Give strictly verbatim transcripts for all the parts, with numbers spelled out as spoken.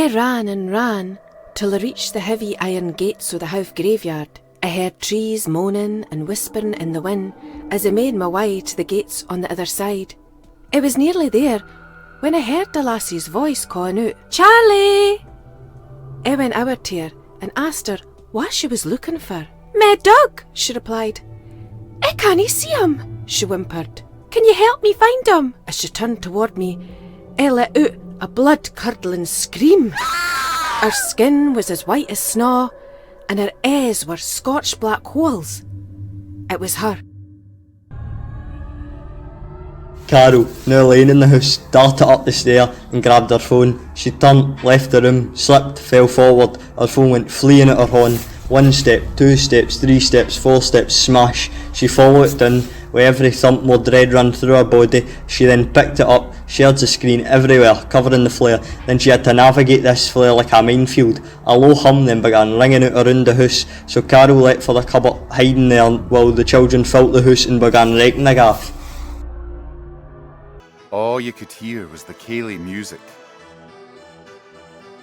I ran and ran till I reached the heavy iron gates o the Howth graveyard. I heard trees moanin and whisperin in the wind as I made my wey to the gates on the other side. I was nearly there when I heard the lassie's voice caa'in oot, "Charlie!" I went ower to her and asked her wha she was lookin for. "My dog," she replied. "I cannae see him," she whimpered. "Can you help me find him?" As she turned toward me, I let oot a blood-curdlin scream. Her skin was as white as snaw, and her eyes were scorched black holes. It was her. Carol, now lying in the hoose, darted up the stair and grabbed her phone. She turned, left the room, slipped, fell forward. Her phone went fleeing oot her hond. One step, two steps, three steps, four steps, smash. She followed it doon, with every thump more dread run through her body. She then picked it up, shared the screen everywhere, covering the flare. Then she had to navigate this flare like a minefield. A low hum then began ringing oot aroond the hoose, so Carol leapt for the cupboard, hiding there while the children filled the hoose and began wrecking the gaff. All you could hear was the céilidh music.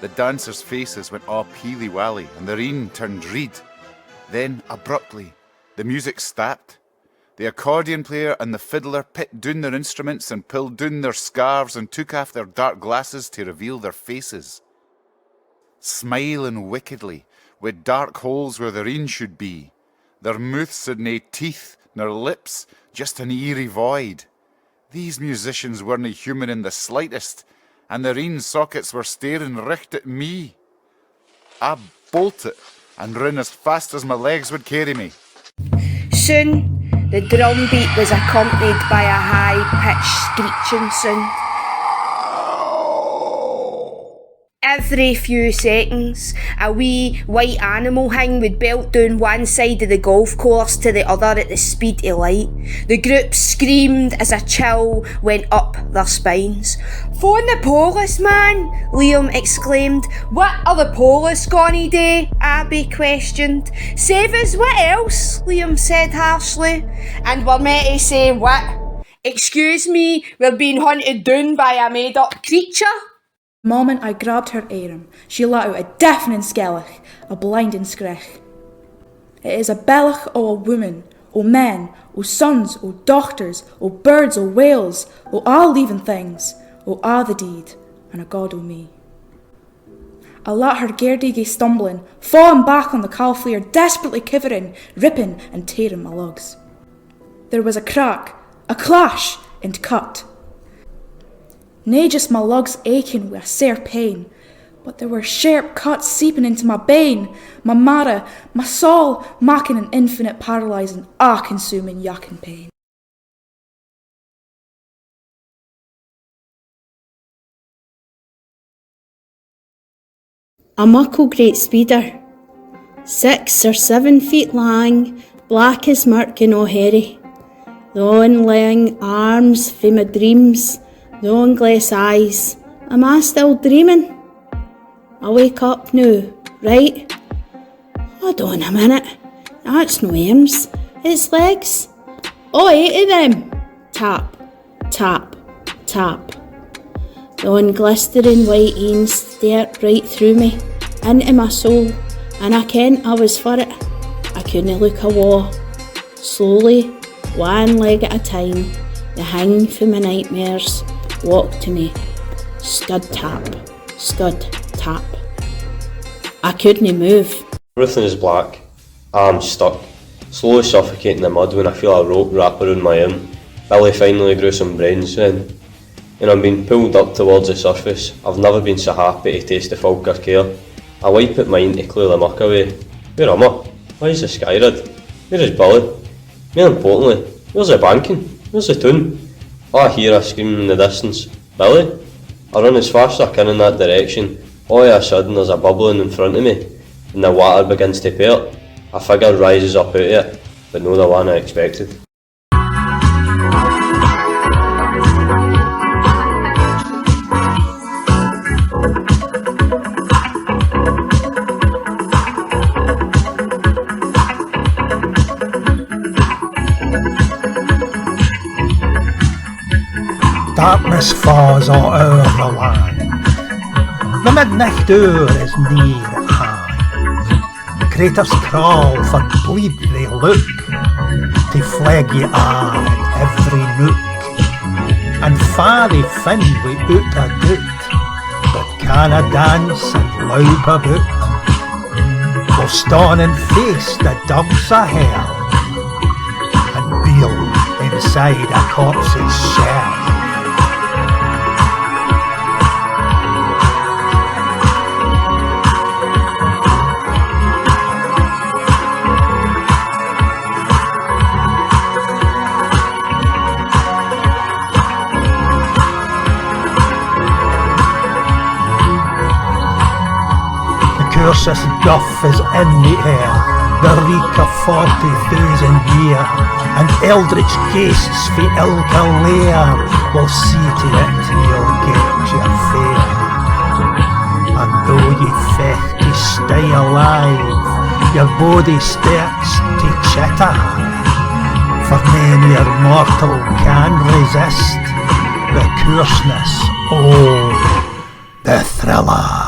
The dancers' faces went aa peely-wally and their een turned reid. Then, abruptly, the music stopped. The accordion player and the fiddler pit doon their instruments and pulled doon their scarves and took aff their dark glasses to reveal their faces. Smiling wickedly, wi dark holes where their een should be. Their mouths had nae teeth nor lips, just an eerie void. These musicians werena human in the slightest, and their een sockets were staring richt at me. I bolted and rin as fast as my legs would carry me. Soon, the drum beat was accompanied by a high-pitched screeching sound. Every few seconds, a wee white animal thing would belt doon one side of the golf course to the other at the speed of light. The group screamed as a chill went up their spines. "Phone the police, man!" Liam exclaimed. "What are the police gonna do?" Abby questioned. "Save us, what else?" Liam said harshly. "And we're meant to say what? Excuse me, we're being hunted doon by a made-up creature?" The moment I grabbed her airm, she let oot a deafening skellach, a blinding skreich. It is a bellach o a woman, o men, o sons, o dochters, o birds, o whales, o aa leeving things, o aa the deid, and a god o me. I let her gairdie gae stumbling, falling back on the caul flare, desperately quivering, ripping and tearing my lugs. There was a crack, a clash, and cut. Nae just my lugs aching wi a sair pain, but there were sharp cuts seeping into my bane, my marrow, my saul, making an infinite paralysing, aa-consuming yacking pain. A muckle great speeder, six or seven feet lang, black as mirk and no hairy. Long lang arms fae my dreams, long glass eyes. Am I still dreaming? I wake up noo, right? Hold on a minute, that's no airms, it's legs. Oh, eight of them! Tap, tap, tap. Yon glistering white een stared right through me, into my soul, and I kent I was for it. I couldna look awa. Slowly, one leg at a time, the thing fae my nightmares walked to me. Scud tap, scud tap. I couldna move. Everything is black. I'm stuck, slowly suffocating in the mud when I feel a rope wrap around my arm. Billy finally grew some brains then, and I'm being pulled up towards the surface. I've never been so happy to taste the Falkirk air. I wipe at mine to clear the muck away. Where am I? Why is the sky red? Where is Billy? Mair importantly, where's the banking? Where's the toon? I hear a screaming in the distance. Billy? I run as fast as I can in that direction. All of a sudden there's a bubbling in front of me, and the water begins to pairt. A figure rises up out of it, but no the one I expected. Darkness falls all ower the land. The midnicht hoor is near at hand. Craiturs crawl for bleed they look, tae fleg ye are at every nook, and fa they fin wi'oot a doot, but canna dance and loup aboot. Will staun and face the dogs o hell, and beul inside a corpse's shell. The coorse is guff is in the air, the reek o forty thoosand year, and eldritch ghaists fae ilka lair will see tae it ye'll get your fare. And though ye fecht tae stay alive, your body sterks tae chitter, for nae mere mortal can resist the coorseness o the thriller.